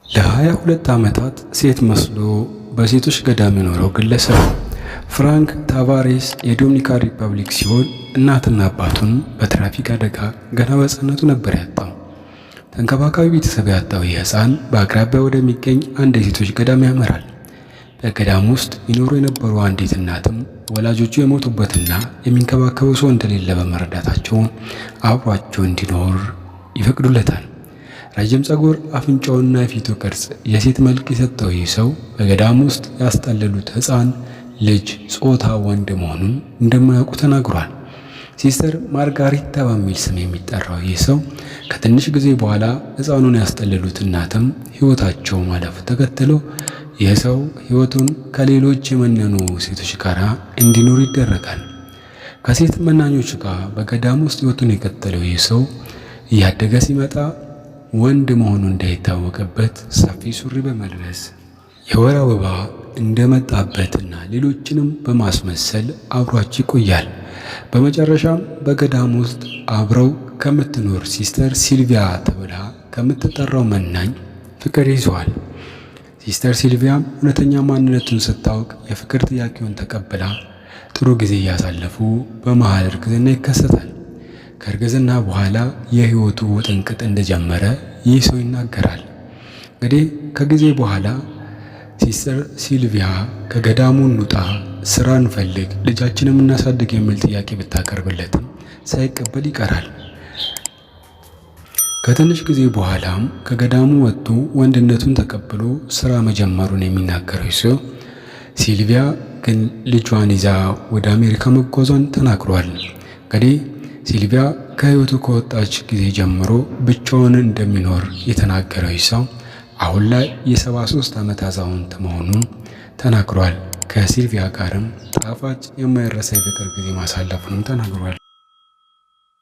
ለ22 ዓመታት ሴት መስሎ በሴቶች ገዳም የኖረው ግለሰብ ፍራንክ ታቫሬስ የዶሚኒካን ሪፐብሊክ ሲሆን እናትና አባቱን በትራፊክ አደጋ ገና በሕፃንነቱ ነበር ያጣው። ተንከባካቢ ቤተሰብ ያጣው ይህ ሕፃን በአቅራቢያ ወደሚገኝ አንድ የሴቶች ገዳም ያመራል። በገዳም ውስጥ ይኖሩ የነበሩ አንዲት እናትም ወላጆቹ የሞቱበትና የሚንከባከበው ሰው እንደሌለ በመረዳታቸው አብሯቸው እንዲኖር ይፈቅዱለታል። ረጅም ፀጉር፣ አፍንጫውና የፊቱ ቅርጽ የሴት መልክ የሰጠው ይህ ሰው በገዳም ውስጥ ያስጠለሉት ሕፃን ልጅ ጾታ ወንድ መሆኑን እንደማያውቁ ተናግሯል። ሲስተር ማርጋሪታ በሚል ስም የሚጠራው ይህ ሰው ከትንሽ ጊዜ በኋላ ሕፃኑን ያስጠለሉት እናትም ሕይወታቸው ማለፉ ተከትሎ ይህ ሰው ሕይወቱን ከሌሎች የመነኑ ሴቶች ጋር እንዲኖር ይደረጋል። ከሴት መናኞች ጋር በገዳም ውስጥ ሕይወቱን የቀጠለው ይህ ሰው እያደገ ሲመጣ ወንድ መሆኑ እንዳይታወቅበት ሰፊ ሱሪ በመልበስ፣ የወር አበባ እንደመጣበትና ሌሎችንም በማስመሰል አብሯቸው ይቆያል። በመጨረሻም በገዳም ውስጥ አብረው ከምትኖር ሲስተር ሲልቪያ ተብላ ከምትጠራው መናኝ ፍቅር ይዘዋል። ሲስተር ሲልቪያም እውነተኛ ማንነቱን ስታውቅ የፍቅር ጥያቄውን ተቀብላ ጥሩ ጊዜ እያሳለፉ በመሃል እርግዝና ይከሰታል። ከእርግዝና በኋላ የህይወቱ ውጥንቅጥ እንደጀመረ ይህ ሰው ይናገራል። እንግዲህ ከጊዜ በኋላ ሲስተር ሲልቪያ ከገዳሙ እንውጣ፣ ስራ እንፈልግ፣ ልጃችንም እናሳድግ የሚል ጥያቄ ብታቀርብለትም ሳይቀበል ይቀራል። ከትንሽ ጊዜ በኋላም ከገዳሙ ወጥቶ ወንድነቱን ተቀብሎ ስራ መጀመሩን የሚናገረው ሰው ሲልቪያ ግን ልጇን ይዛ ወደ አሜሪካ መጓዟን ተናግሯል። እንግዲህ ሲልቪያ ከህይወቱ ከወጣች ጊዜ ጀምሮ ብቻውን እንደሚኖር የተናገረው ይህ ሰው አሁን ላይ የ73 ዓመት አዛውንት መሆኑን ተናግሯል። ከሲልቪያ ጋርም ጣፋጭ የማይረሳ የፍቅር ጊዜ ማሳለፉንም ተናግሯል።